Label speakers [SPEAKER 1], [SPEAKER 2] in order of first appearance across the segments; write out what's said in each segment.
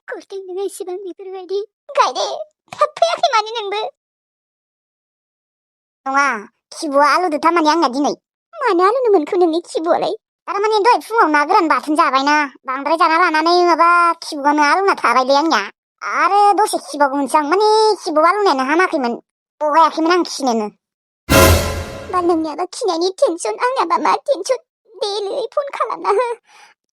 [SPEAKER 1] 꼴등 नोङो इसेबां बेफोरबायदि गायदे थाब फैयाखै माने नोंबो नङा खिबुआ आलुदो थारमाने आंना दिनै मानो आलुनो मोनखो नोंनि खिबुआलाय थारमाने दहाय फुङाव ना गोरान बाथोन जाबायना बांद्राय जाना लानानै माबा खिबुआनो आलुना थाबायलै आंनिया आरो दसे खिबावगौमोनसो आं माने खिबुआव आलुनायानो हामाखैमोन बहायाखैमोन आं खिनोनो बा नोंनियाबा खिनायनि टेनसन आंनियाबा मा टेनसन देलै फन खालामना हो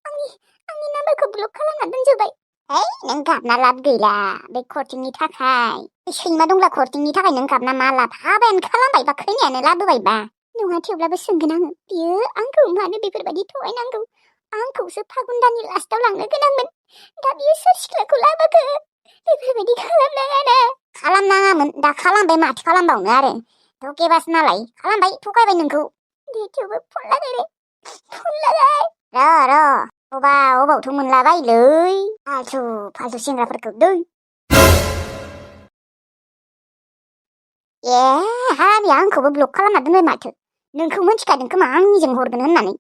[SPEAKER 1] आंनि नाम्बारखौ ब्लक खालामना दोनजोबबाय है नों गाबना लाब गैला बे कर्टिंनि थाखाय सैमा दंब्ला कर्टिंनि थाखाय नों गाबना मा लाब हाबायानो खालामबायबा खैनायानो लाबोबायबा नङा थेवब्लाबो सोंगोन आङो बियो आंखौ मानो बेफोरबायदि थगायनांगौ आंखौसो फागुन दाननि लास्टाव लांनो गोनांमोन दा बियो सोर सिख्लाखौ लाबोखो बेफोरबायदि खालामनाङाना खालामनाङामोन दा खालामबाय माथो खालामबावनो आरो थकेबास नालाय खालामबाय थगायबाय नोंखौ दे थेवबो फन लागायलै फन लागाय र' अबावथो मोनलाबायलै फालथु सेंग्राफोरखौ दै ए हाबिया आंखौबो ब्लक खालामना दोनो माथो नोंखौ मिथिखादों खोमा आंनिजों हरगोन होननानै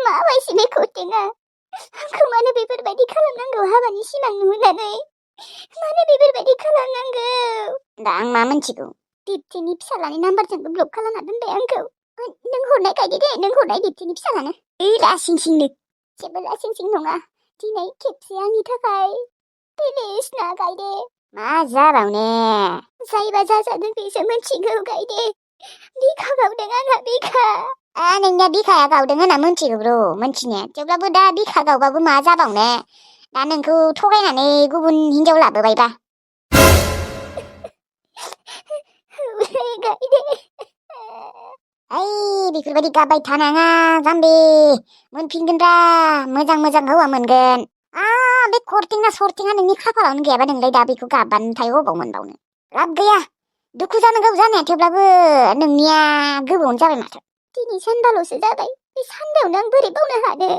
[SPEAKER 1] माबायसि बे कर्टिंआ आंखौ मानो बेफोरबायदि खालामनांगौ हाबानि सिमां नुहोनानै मानो बेफोरबायदि खालामनांगौ दा आं मा मिथिगौ दिप्तिनि फिसालानि नाम्बारजोंबो ब्लक खालामना दोनबाय आंखौ नों हरनाय गायदे दे नों हरनाय दिप्तिनि फिसालानो लासिंसिंनो जेबो लासिंसिं नङा दिनै खेबसे आंनि थाखाय प्लिज ना गायदे मा जाबावनो जायबा जाजादों बेसो मिथिगौ गायदे बिखा गावदों आंहा बिखा नोंनिया बिखाया गावदों होनना मिथिगौ र' मिथिनाया थेवब्लाबो दा बिखा गावबाबो मा जाबावनो दा नोंखौ थगायनानै गुबुन हिनजाव लाबोबायबा बेफोरबायदि गाबबाय थानाङा जाम्बि मोनफिनगोनरा मोजां हौवा मोनगोन बे कर्टिंना सर्टिंआ नोंनि खाफालावनो गैयाबा नोंलाय दा बेखौ गाबबानो थायो अबाव मोनबावनो लाब गैया दुखु जानांगौ जानाया थेवब्लाबो नोंनिया गोबावनो जाबाय माथो दिनै सानबाल'सो जाबाय बे सानबायावनो आं बोरै बावनो हानो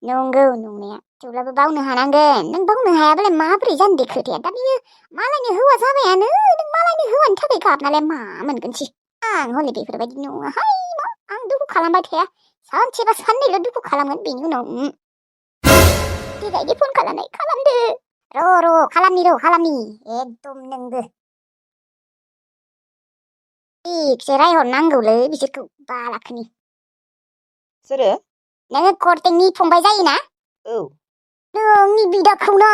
[SPEAKER 1] नंगौ नंनाया थेवब्लाबो बावनो हानांगोन नों बावनो हायाबालाय माबोरै जानो दे खोथाया दा बियो मालायनि हौवा जाबायानो नों मालायनि हौवानि थाखाय गाबनालाय मा मोनगोनसै आं हले बेफोरबायदि नङाहाय आं दुखु खालामबाय थाया सानसेबा साननैल' दुखु खालामगोन बेनि उनाव बेबायदि फन खालामनाय खालामदो र' खालामनि एकदम नोंबो थिगसे रायहरनांगौलै बिसोरखौ बालाखोनि
[SPEAKER 2] सोरो
[SPEAKER 1] नोङो कर्टिंनि फंबाय जायोना
[SPEAKER 2] औ
[SPEAKER 1] नोंनि बिदाखौना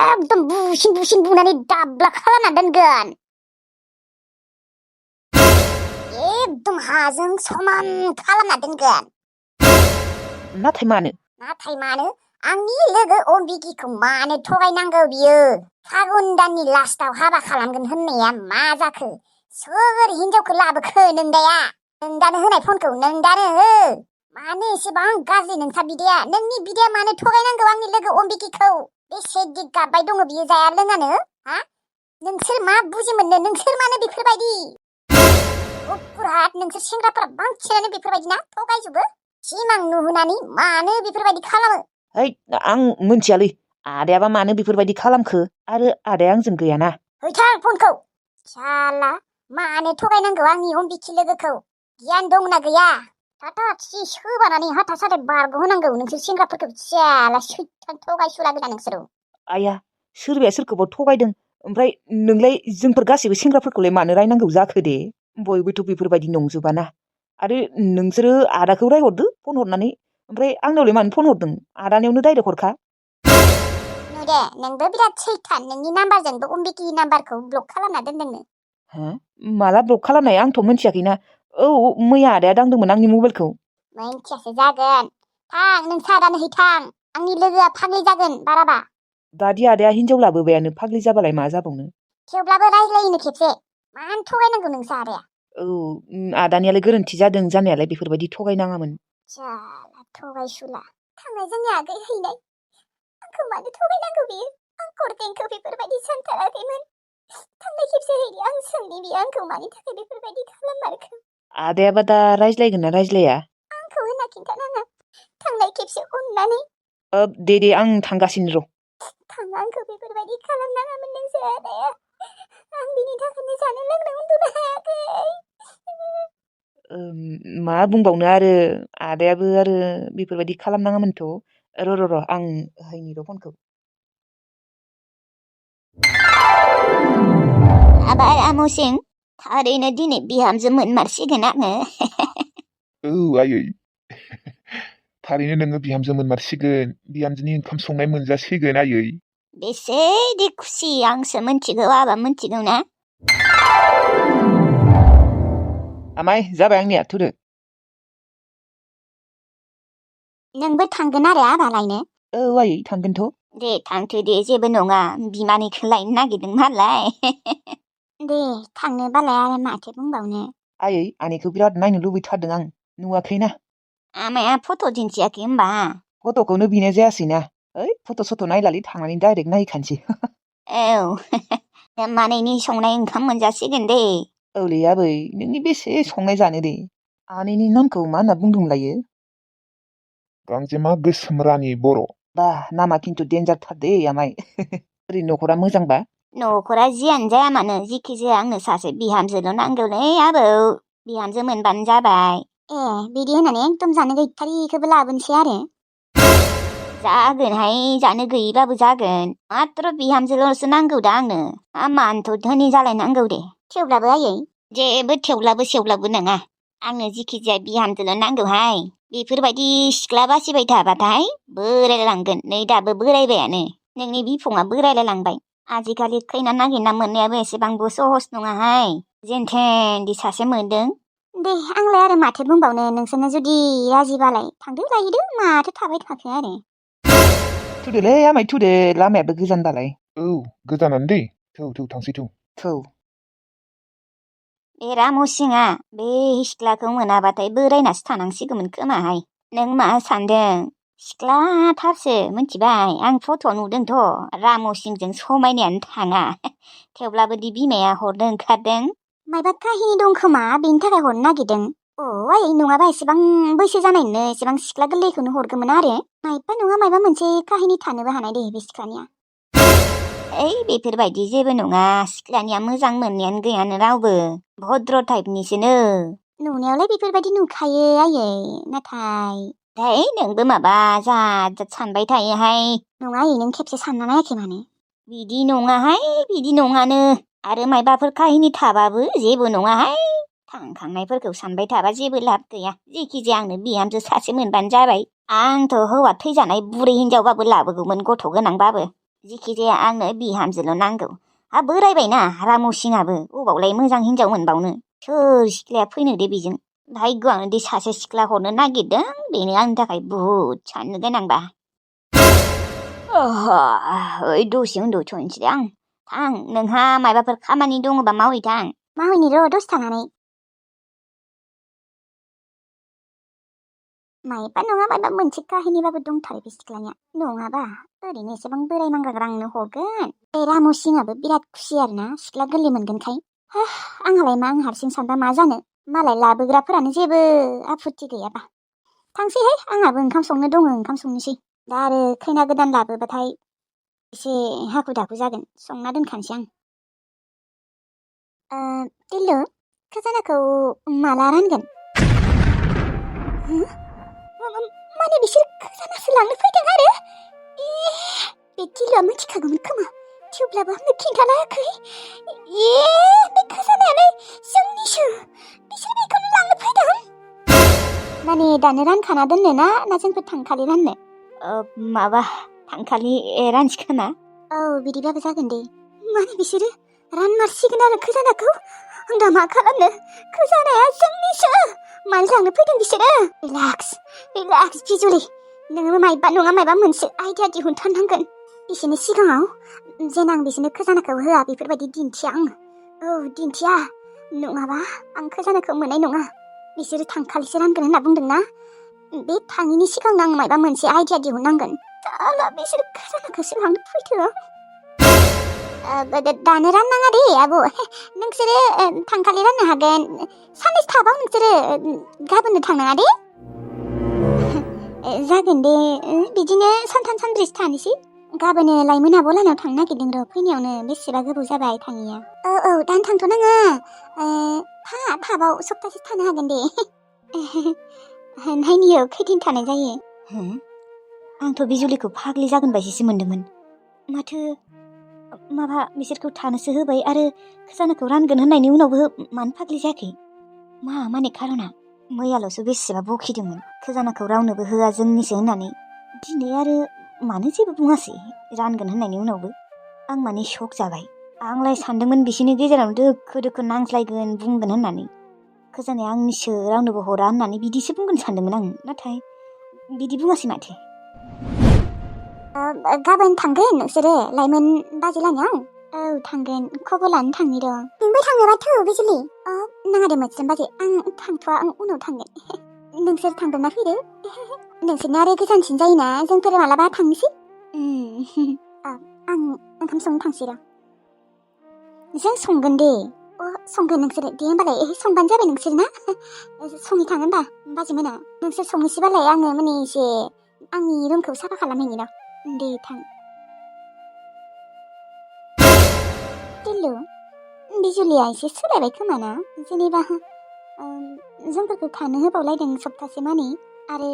[SPEAKER 1] एकदम बुसिन बुनानै दाब्ला खालामना दोनगोन एकदम हाजों समान खालामना दोनगोन
[SPEAKER 2] नाथाय मानो
[SPEAKER 1] आंनि लोगो अम्बिकिखौ मानो थगायनांगौ बियो फागुन दाननि लास्टाव हाबा खालामगोन होननाया मा जाखो सोर हिनजावखौ लाबोखो नोंदाया नोंदानो होनाय फनखौ नोंदानो हो मानो एसेबां गाज्रि नोंसा बिदाया नोंनि बिदाया मानो थगायनांगौ आंनि लोगो अम्बिकिखौ बेसे दिग गाबबाय दङ बियो जाया लोङानो हा नोंसोर मा बुजि मोननो नोंसोर मानो बेफोरबायदि नोंसोर सेंग्राफोरा बांसिनानो बेफोरबायदि ना थगायजोबो सिमां नुहोनानै मानो बेफोरबायदि खालामो
[SPEAKER 2] आं मिथियालै आदायाबा मानो बेफोरबायदि खालामखो आरो आदाया आंजों गैयाना
[SPEAKER 1] हैथां फनखौ साला मानो थगायनांगौ आंनि अम्बिकी लोगोखौ गियान दंना गैया थाथा सोबानानै हाथा साथा बारग' होनांगौ नोंसोर सेंग्राफोरखौ साला सैथान थगायसुला गोजा नोंसोरो
[SPEAKER 2] आया सोरबाया सोरखौबा थगायदों ओमफ्राय नोंलाय जोंफोर गासैबो सेंग्राफोरखौलाय मानो रायनांगौ जाखो दे बयबोथ' बेफोरबायदि नंजोबाना आरो नोंसोरो आदाखौ रायहरदो फन हरनानै ओमफ्राय आंनावलाय मानो फन हरदों आदानियावनो डाइरेक्ट हरखा
[SPEAKER 1] दे नोंबो बिराद सैथान नोंनि नाम्बारजोंबो अम्बिकी नाम्बारखौ ब्लक खालामना दोनदोंनो
[SPEAKER 2] माला ब्लक खालामनाय आंथ' मिथियाखैना औ मैया आदाया दांदोंमोन आंनि मबाइलखौ
[SPEAKER 1] मिथियासो जागोन थां नों सादानो हैथां आंनि लोगोआ फाग्लि जागोन बाराबा
[SPEAKER 2] दादि आदाया हिनजाव लाबोबायानो फाग्लि जाबालाय मा जाबावनो
[SPEAKER 1] थेवब्लाबो रायज्लायनो खेबसे मानो थगायनांगौ नोंसा आदाया
[SPEAKER 2] औ आदानियालाय गोरोन्थि जादों जानायालाय बेफोरबायदि थगायनाङामोन
[SPEAKER 1] जाला थगायसुला थांनाय जोंनि आगै हैनाय आंखौ मानो थगायनांगौ बियो आं कर्टिंखौ बेफोरबायदि सानथाराखैमोन थांनाय खेबसे हैदि आं सोंनि बियो आंखौ मानि थाखाय बेफोरबायदि खालाममारखो
[SPEAKER 2] आदायाबा दा रायज्लायगोन ना रायज्लाया
[SPEAKER 1] आंखौ होनना खिन्थानाङा थांनाय खेबसे अननानै
[SPEAKER 2] दे आं थांगासिनो र'
[SPEAKER 1] थांना आंखौ बेफोरबायदि खालामनाङामोन नोंसोर आदाया आं बिनि थाखायनो जानो लोंनो उन्दुनो हायाखै
[SPEAKER 2] मा बुंबावनो आरो आदायाबो आरो बेफोरबायदि खालामनाङामोनथ'। र' आं होयनि र' फनखौ।
[SPEAKER 1] हाबाय आमुसिं थारैनो दिनै बिहामजो मोनमारसिगोन आङो।
[SPEAKER 3] औ आयै थारैनो नोङो बिहामजो मोनमारसिगोन बिहामजोनि ओंखाम संनाय मोनजासिगोन आयै।
[SPEAKER 1] बेसेदि खुसि आंसो मोनथिगौ आबा मोनथिगौ ना?
[SPEAKER 2] आमाय जाबाय आंनिया थुदो।
[SPEAKER 1] नोंबो थांगोन आरो आबा लायनो?
[SPEAKER 2] औ आयै थांगोनथ'।
[SPEAKER 1] दे थांथो दे जेबो नङा बिमानैखौ लायनो नागिरदों नालाय। दे थांनोबालाय आरो माथो बुंबावनो।
[SPEAKER 2] आयै आनैखौ बिराद नायनो लुबैथारदों आं नुवाखैना।
[SPEAKER 1] आमाया फट' दिन्थियाखै होमबा?
[SPEAKER 2] फट'खौनो बिनाय जायासैना। ओइ फट' सट' नायलालै थांनानै डाइरेक्ट नायहैखानोसै।
[SPEAKER 1] औ मानैनि संनाय ओंखाम मोनजासिगोन दे।
[SPEAKER 2] औलै आबै नोंनि बेसे संनाय जानो दे। आनैनि नामखौ मा होनना बुंदोंमोनलायो?
[SPEAKER 3] गांजेमा गोसोम रानि बर'।
[SPEAKER 2] बा नामा खिन्थु देन्जारथार दे आमाय। ओरै न'खरा मोजांबा?
[SPEAKER 1] न'खरा जियानो जाया मानो जिखि जाया आंनो सासे बिहामजोल' नांगौलै आबौ। बिहामजो मोनबानो जाबाय। बिदि होननानै एकदम जानो गैथारिखौबो लाबोनोसै आरो। जागोनहाय जानो गैयिबाबो जागोन मात्र बिहामजोल'सो नांगौ दा आंनो। मानथ' धोनि जालायनांगौ दे। थेवब्लाबो आयै जेबो थेवब्लाबो सेवब्लाबो नङा। आंनो जिखि जाया बिहामजोल' नांगौहाय। बेफोरबायदि सिख्ला बासिबाय थाबाथाय बोरायलांगोन नै दाबो बोरायबायानो। नोंनि बिफङा बोरायलायलांबाय। आजिखालि खैना नागिरना मोननायाबो एसेबांबो सहस नङाहाय। जेनथेनदि सासे मोनदों। दे आंलाय आरो माथो बुंबावनो नोंसोरनो जुदि राजिबालाय थांदो लायदो माथो थाबाय थाखो आरो।
[SPEAKER 2] थुदोलै आमाय थुदो लामायाबो गोजान दालाय।
[SPEAKER 3] औ गोजानानो दै थौ थांसै थौ।
[SPEAKER 2] थौ।
[SPEAKER 1] बे रामुसिङा बे सिख्लाखौ मोनाबाथाय बोरायनासो थानांसिगौमोन खोमाहाय। नों मा सानदों? सिख्लाथारसो मिथिबाय आं फट' नुदोंथ' रामुसिंजों समायनायानो थाङा। थेवब्लाबो दि बिमाया हरनो ओंखारदों। मायबा काहिनि दं खोमा बेनि थाखाय हरनो नागिरदों। आयै नङाबा एसेबां बैसो जानायनो एसेबां सिख्ला गोरलैखौनो हरगौमोन आरो। मायबा नङा मायबा मोनसे काहिनि थानोबो हानाय दे बे सिख्लानिया। बेफोरबायदि जेबो नङा सिख्लानिया मोजां मोननायानो गैयानो रावबो। भद्र टाइपनिसोनो। नुनायावलाय बेफोरबायदि नुखायो आयै नाथाय नोंबो माबा जाद सानबाय थायोहाय। नङा आयै नों खेबसे सानना नायाखै माने? बिदि नङाहाय बिदि नङानो। आरो मायबाफोर काहिनि थाबाबो जेबो नङाहाय। थांखांनायफोरखौ सानबाय थाबा जेबो लाब गैया। जेखिजाया आंनो बिहामजो सासे मोनबानो जाबाय। आंथ' हौवा थैजानाय बुरै हिनजावबाबो लाबोगौमोन गथ' गोनांबाबो। जेखिजाया आंनो बिहामजोल' नांगौ। बोरायबायना रामुसिङाबो अबावलाय मोजां हिनजाव मोनबावनो। सोर सिख्लाया फैनो दे बेजों। भाग्यआनो दे सासे सिख्ला हरनो नागिरदों बेनो आंनि थाखाय बुहुद साननो गोनांबा। दसे उन्दुथ'नोसै आं। थां नोंहा मायबाफोर खामानि दङबा मावहैथां। मावहैनि र' दसे थानानै। मायबा नङा मायबा मोनसे काहिनिबाबो दंथारो बे सिख्लानिया। नङाबा ओरैनो एसेबां बोराय मांगाग्रांनो हरगोन। बे रामुसिङाबो बिराद खुसि आरोना सिख्ला गोरलै मोनगोनखाय। आंहालाय मा आं हारसिं सानबा मा जानो मालाय लाबोग्राफोरानो जेबो आफुथि गैयाबा। थांसैहाय आंहाबो ओंखाम संनो दङ ओंखाम संनोसै। दा आरो खैना गोदान लाबोबाथाय एसे हाखु दाखु जागोन संना दोनखानोसै आं। टिल्लु खाजानाखौ माला रानगोन? माने बिसोर खाजानासो लांनो फैदों आरो? बे टिल्लुआ मिथिखागौमोन खोमा थेवब्लाबो आंनो खिन्थालायाखै। बे खाजानायालाय जोंनिसो बिसोर बेखौनो लांनो फैदों। माने दानो रानखाना दोननो ना जोंफोर थांखालि राननो? माबा थांखालि रानसै खोमा। औ बिदिबाबो जागोन दे। माने बिसोरो रानमारसिगोन आरो खैजानाखौ। आं दा मा खालामनो? खैजानाया जोंनिसो मानो लांनो फैदों बिसोरो? रिलेक्स बिजुलि नोङो मायबा नङा मायबा मोनसे आइडिया दिहुनथारनांगोन। बिसोरनि सिगाङाव जेन आं बिसोरनो खैजानाखौ होआ बेफोरबायदि दिन्थिया आङो। दिन्थिया नङाबा आं खैजानाखौ मोननाय नङा। बिसोरो थांखालिसो रानगोन होनना बुंदोंना। बे थाङिनि सिगांनो आं मायबा मोनसे आइडिया दिहुननांगोन। दाला बिसोर खैजानाखौसो लांनो फैदों। दानो राननाङा दे आब' नोंसोरो थांखालि राननो हागोन। साननैसो थाबाव नोंसोरो गाबोननो थांनाङा दे। जागोन दे बिदिनो सानथाम सानब्रैसो थानोसै गाबोनो लायमोन आब' लानाव थांनो नागिरदों र' फैनायावनो बेसेबा गोबाव जाबाय थाङिया औ दानो थांथ'नाङा थाबाव सप्तासे थानो हागोन दे नायनियो खैदिन थानाय जायो
[SPEAKER 4] आंथ' बिजुलिखौ फाग्लि जागोन बायदिसो मोनदोंमोन माथो माबा बिसोरखौ थानोसो होबाय आरो खजानाखौ रानगोन होननायनि उनावबो मानो फाग्लि जायाखै मा माने खार'ना मैयाल'सो बेसेबा बखिदोंमोन खजानाखौ रावनोबो होआ जोंनिसो होननानै दिनै आरो मानो जेबो बुङासै रानगोन होननायनि उनावबो आं माने शक जाबाय आंलाय सानदोंमोन बिसोरनि गेजेरावनो दोखो दोखो नांज्लायगोन बुंगोन होननानै खजानाया आंनिसो रावनोबो हरा होननानै बिदिसो बुंगोन सानदोंमोन आं नाथाय बिदि बुङासै माथो
[SPEAKER 1] गाबोन थांगोन नोंसोरो लायमोन बाजै लानियाव औ थांगोन खबर लानो थांनि र' नोंबो थाङोबाथ' बिजुलि नाङा दे मोस्रोम बाजै आं थांथ'वा आं उनाव थांगोन नोंसोर थांदोंना फैदो नोंसोरना आरो गोजानसिन जायोना जोंफोर मालाबा थांनोसै आं ओंखाम संनो थांसै र' जों संगोन दे संगोन नोंसोर दे होमबालाय संबानो जाबाय नोंसोर ना संनो थाङो होमबा बाजैमोना नोंसोर संनोसैबालाय आङो माने एसे आंनि रुमखौ साफा खालामहैनि र' दे थां दिल्लु बिजुलिया एसे सोलायबाय खोमा ना जेनेबा जोंफोरखौ थानो होबावलायदों सप्तासे मानि आरो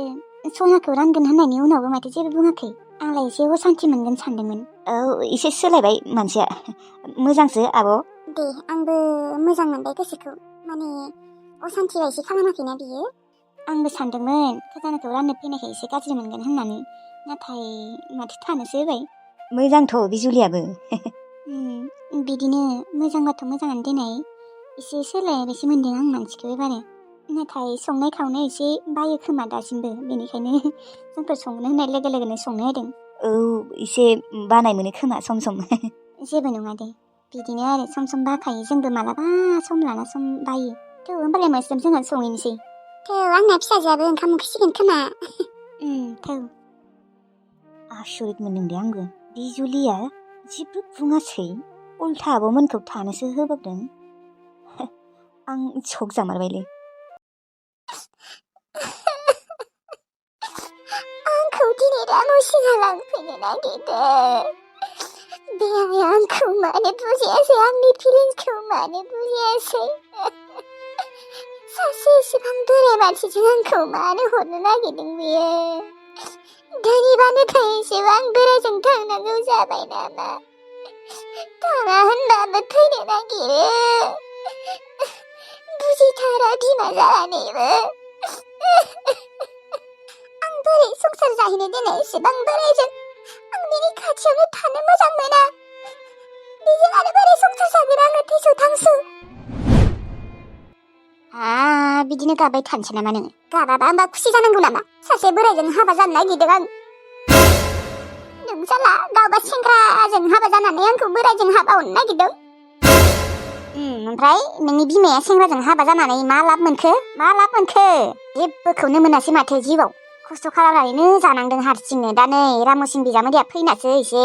[SPEAKER 1] सनाखौ रानगोन होननायनि उनावबो माथो जेबो बुङाखै आंलाय एसे असान्थि मोनगोन सानदोंमोन
[SPEAKER 4] औ एसे सोलायबाय मानसिया मोजांसो आब'
[SPEAKER 1] दे आंबो मोजां मोनबाय गोसोखौ माने असान्थि बायदि खालामाखैना बियो आंबो सानदोंमोन खजानाखौ राननो फैनायखाय एसे गाज्रि मोनगोन होननानै नाथाय माथो थानोसो होबाय
[SPEAKER 4] मोजांथ' बिजुलियाबो
[SPEAKER 1] बिदिनो मोजांबाथ' मोजाङानो देनाय एसे सोलायबायसो मोनदों आं मानसिखौ एबारो नाथाय संनाय खावनाय एसे बायो खोमा दासिमबो बेनिखायनो जोंफोर संनो होनाय लोगो लोगोनो संनो होदों
[SPEAKER 4] औ एसे बानाय मोनो खोमा सम सम
[SPEAKER 1] जेबो नङा दे बिदिनो आरो सम सम बाखायो जोंबो मालाबा सम लाना सम बायो थौ होमबालाय मोस्रोम जोंहा संहैनोसै थौ आंना फिसाजोआबो ओंखाम उखैसिगोन खोमा थौ
[SPEAKER 4] आसरित मोनदों दे आंबो बिजुलिया जेबो बुङासै उल्था आब'मोनखौ थानोसो होबावदों आं शक जामारबायलै
[SPEAKER 1] आंखौ दिनै रामुसिङा लांफैनो नागिरदों बे आंखौ मानो बुजियासै आंनि फिलिंसखौ मानो बुजियासै सासे एसेबां बोराय मानसिजों आंखौ मानो हरनो नागिरदों बियो धोनिबानोथाय एसेबां बोरायजों थांनांगौ जाबाय नामा थाङा होनबाबो फैनो नागिरो बुजिथारा बिमा जानानैबो आं बोरै संसार जाहैनो दिनै एसेबां बोरायजों आं बिनि खाथियावनो थानो मोजां मोना बेजों आरो बोरै संसार जागोन आङो थैस' थांस' बिदिनो गाबबाय थानोसै नामा नोङो गाबाबा होमबा खुसि जानांगौ नामा सासे बोरायजों हाबा जानो नागिरदों आं नों साला गावबा सेंग्राजों हाबा जानानै आंखौ बोरायजों हाबा हरनो नागिरदों ओमफ्राय नोंनि बिमाया सेंग्राजों हाबा जानानै मा लाब मोनखो जेबोखौनो मोनासै माथो जिउआव खस्थ' खालामनानैनो जानांदों हारसिंनो दा नै रामुसिं बिजामादैया फैनासो एसे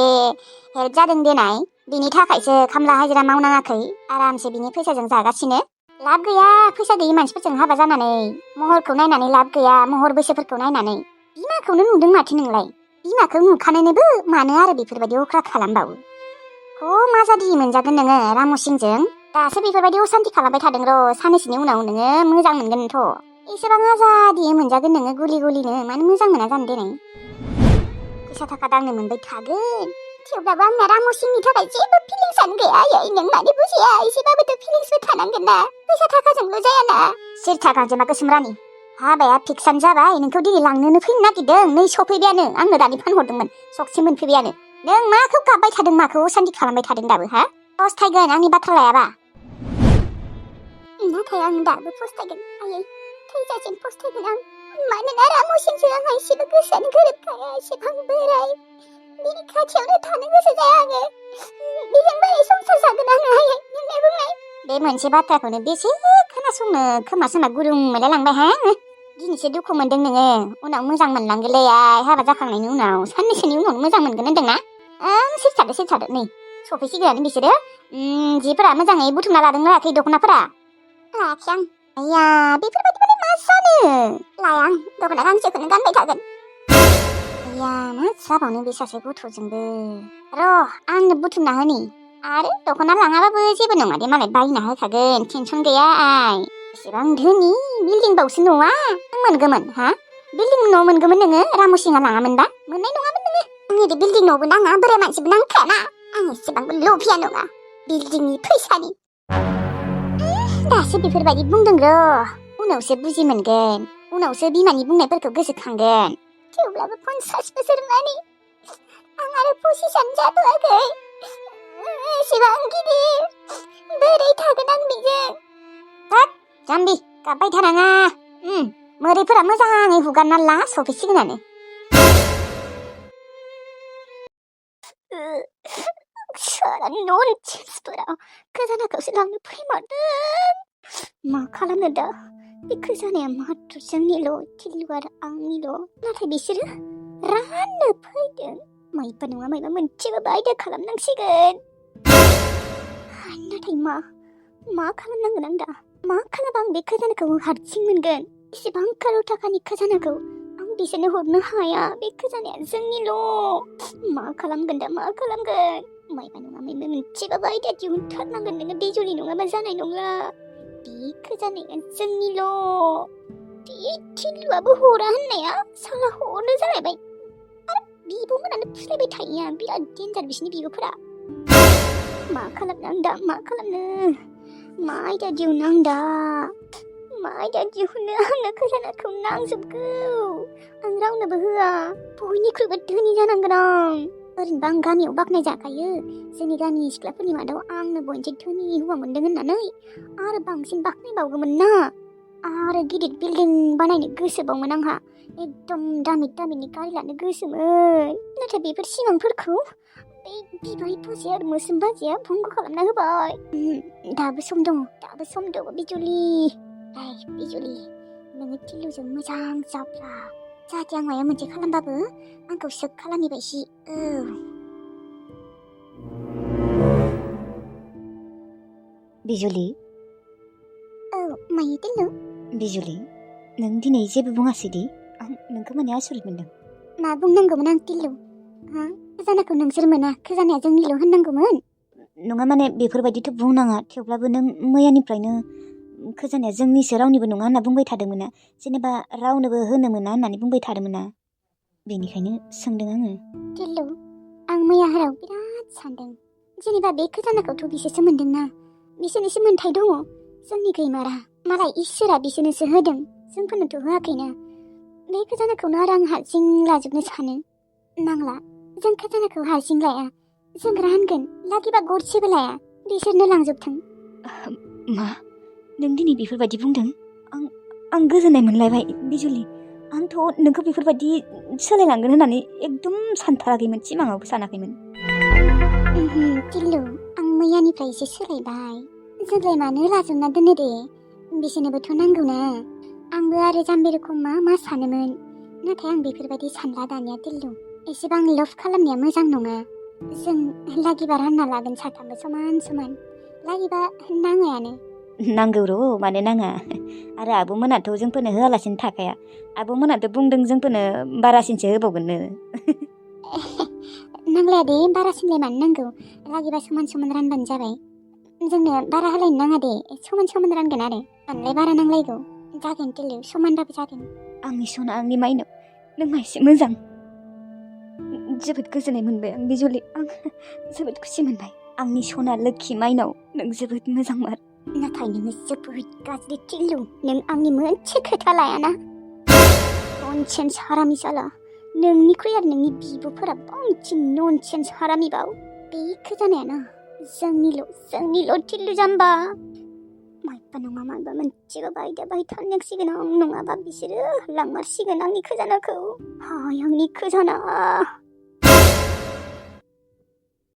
[SPEAKER 1] हेल्प जादों देनाय बिनि थाखायसो खामला हाजिरा मावनाङाखै आरामसे बिनि फैसाजों जागासिनो लाब गैया फैसा गैयि मानसिफोरजों हाबा जानानै महरखौ नायनानै लाब गैया महर बैसोफोरखौ नायनानै बिमाखौनो नुदों माथो नोंलाय बिमाखौ नुखानायनोबो मानो आरो बेफोरबायदि अख्रा खालामबावो मा जादि मोनजागोन नोङो रामुसिंजों दासो बेफोरबायदि असान्थि खालामबाय थादों र' साननैसोनि उनाव नोङो मोजां मोनगोनथ' एसेबां आजादि मोनजागोन नोङो गुलि गुलिनो मानो मोजां मोना जानो देनाय फैसा थाखा दांनो मोनबाय थागोन थेवब्लाबो आंना रामुसिंनि थाखाय जेबो फिलिंसानो गैया आयै नों मानो बुजिया एसेबाबोथ' फिलिंसबो थानांगोन ना फैसा थाखाजोंल' जायाना सिरथा गांजेमा गोसोम रानि हाबाया फिक्सानो जाबाय नोंखौ दिनै लांनोनो फैनो नागिरदों नै सफैबायानो आंनो दानि फानहरदोंमोन सकसे मोनफैबायानो नों माखौ गाबबाय थादों माखौ असान्थि खालामबाय थादों दाबो फस्थायगोन आंनि बाथ्रा लायाबा नाथाय आं दाबो फस्थायगोन आयै थैजासिम फस्थायगोन आं मानोना रामुसिंजों आंहा एसेबो गोसोआनो गोरोबखाया एसेबां बोराय बिनि खाथियावनो थानो गोसो जाया आङो बेजों बोरै संसार जागोन आङो आयै नोंनो बुंनाय बे मोनसे बाथ्राखौनो बेसे खोनासंनो खोमा सोमा गुरुं मोनलायलांबाय दिनैसो दुखु मोनदों नोङो उनाव मोजां मोनलांगोनलै हाबा जाखांनायनि उनाव साननैसोनि उनाव मोजां मोनगोन होनदोंना सिरथादो नै सफैसिगोन बिसोरो जिफोरा मोजाङै बुथुमना लादों लायाखै दख'नाफोरा लायाखै आं आया बेफोरबायदिबालाय मा जानो लाया आं दख'ना गांसेखौनो गानबाय थागोन मा जाबावनो बे सासे गथ'जोंबो र' आंनो बुथुमना होनि आरो दख'ना लाङाबाबो जेबो नङा दे मालाय बायना होखागोन टेनसन गैया आइ एसेबां धोनि बिल्डिं बावसो न'आ नों मोनगौमोन हा बिल्डिं न' मोनगौमोन नोङो रामुसिङा लाङामोनबा मोननाय नङामोन नोङो आंनि दे बिल्डिं न'बो नाङा बोराय मानसिबो नांखायाना आं एसेबांबो लभिया नङा बिल्डिंनि फैसानि दासो बेफोरबायदि बुंदों र' उनावसो बुजि मोनगोन उनावसो बिमानि बुंनायफोरखौ गोसोखांगोन थेवब्लाबो 50 बोसोर मानि आं आरो पजिसन जाथ'वाखै एसेबां गिदिर बोरै थागोन आं बेजों हाब जाम्बि गाबबाय थानाङा मोदैफोरा मोजाङै हुगारना ला सफैसिगोनानो सारानि ननसेन्सफोरा खजानाखौसो लांनो फैमारदों मा खालामनो दा बे खजानाया मात्र जोंनिल' टिल्लु आरो आंनिल' नाथाय बिसोरो राननो फैदों मायबा नङा मायबा मोनसेबाबो आयदा खालामनांसिगोन नाथाय मा खालामनांगोन आं दा मा खालामबा आं बे खजानाखौ हारसिं मोनगोन इसेबां करोड़ थाखानि खजानाखौ आं बिसोरनो हरनो हाया बे खजानाया जोंनिल' मा खालामगोन दा मा खालामगोन मायबा नङा मायबा मोनसेबाबो आयदा दिहुनथारनांगोन नोङो बिजुलि नङाबा जानाय नंला बे खजानाया जोंनिल' बे टिल्लुआबो हरा होननाया साला हरनो जालायबाय आरो बिब'मोनानो फुस्लायबाय थायो बिराद डेन्जार बिसिनि बिब'फोरा मा खालामनो आं दा मा खालामनो मा आयदा दिहुननो आं दा मा आयदा दिहुननो आंनो खजानाखौ नांजोबगौ आं रावनोबो होआ बयनिख्रुइबो धोनि जानांगोन आं ओरैनोबा आं गामियाव बाख्नाय जाखायो जोंनि गामिनि सिख्लाफोरनि मादाव आंनो बयनिफ्राय धोनि हौवा मोनदों होननानै आरो बांसिन बाख्नायबावगौमोन ना आरो गिदिर बिल्डिं बानायनो गोसोबावमोन आंहा एकदम दामिनि गारि लानो गोसोमोन नाथाय बेफोर सिमांफोरखौ बे बिबाय बाजै आरो मोस्रोम बाजैया भंग खालामना होबाय दाबो सम दङ बिजुलि बिजुलि नोङो टिल्लुजों मोजां जाब्ला जाहाथे आं माबा मोनसे खालामबाबो आंखौ सोख खालामिबायसि
[SPEAKER 4] बिजुलि
[SPEAKER 1] मायो टिल्लु
[SPEAKER 4] बिजुलि नों दिनै जेबो बुङासै दि आं नोंखौ माने आसरित मोनदों
[SPEAKER 1] मा बुंनांगौमोन आं टिल्लु खजानाखौ नोंसोर मोना खजानाया जोंनिल' होननांगौमोन
[SPEAKER 4] नङा माने बेफोरबायदिथ' बुंनाङा थेवब्लाबो नों मैयानिफ्रायनो खजानाया जोंनिसो रावनिबो नङा होनना बुंबाय थादोंमोन ना जेनेबा रावनोबो होनो मोना होननानै बुंबाय थादोंमोन ना बेनिखायनो सोंदों आङो
[SPEAKER 1] टिल्लु आं मैया हराव बिराद सानदों जेनेबा बे खजानाखौथ' बिसोरसो मोनदोंना बिसोरनिसो मोन्थाय दङ जोंनि गैमारा मालाय इसोरा बिसोरनोसो होदों जोंफोरनोथ' होआखैना बे खजानाखौनो आरो आं हारसिं लाजोबनो सानो नांला जों खजानाखौ हारसिं लाया जों रानगोन लागिबा गरसेबो लाया बिसोरनो लांजोबथों
[SPEAKER 4] मा नों दिनै बेफोरबायदि बुंदों आं गोजोननाय मोनलायबाय बिजुलि आंथ' नोंखौ बेफोरबायदि सोलायलांगोन होननानै एकदम सानथाराखैमोन सिमाङावबो सानाखैमोन
[SPEAKER 1] टिल्लु आं मैयानिफ्राय एसे सोलायबाय जोंलाय मानो लाजोबना दोनो दे बिसोरनोबोथ' नांगौना आंबो आरो जाम्बि रोखोम मा सानोमोन नाथाय आं बेफोरबायदि सानला दानिया टिल्लु एसेबां लभ खालामनाया मोजां नङा जों लागिबा रानना लागोन साथामबो समान लागिबा नाङायानो
[SPEAKER 4] नांगौ र' मानो नाङा आरो आब'मोनाथ' जोंफोरनो होआलासिनो थाखाया आब'मोनाथ' बुंदों जोंफोरनो बारासिनसो होबावगोननो
[SPEAKER 1] नांलाया दे बारासिनलाय मानो नांगौ लागिबा समान रानबानो जाबाय जोंनो बारा होलायनो नाङा दे समान रानगोन आरो मानलाय बारा नांलायगौ जागोन टिल्लु समानबाबो जागोन
[SPEAKER 4] आंनि सना आंनि माइनाव नों एसे मोजां जोबोद गोजोननाय मोनबाय आं बिजुलि आं जोबोद खुसि मोनबाय आंनि सना लोखि माइनाव नों जोबोद मोजांमार
[SPEAKER 1] नाथाय नोङो जोबोद गाज्रि टिल्लु नों आंनि मोनसे खोथा लायाना ननसेन्स हारामि साला नोंनिख्रुइ आरो नोंनि बिब'फोरा बांसिन ननसेन्स हारामिबाव बे खजानायाना जोंनिल' टिल्लु जाम्बा मायबा नङा मायबा मोनसेबाबो आयदा बाहायथारनांसिगोन आं नङाबा बिसोरो लांमारसिगोन आंनि खजानाखौ हाय आंनि खजाना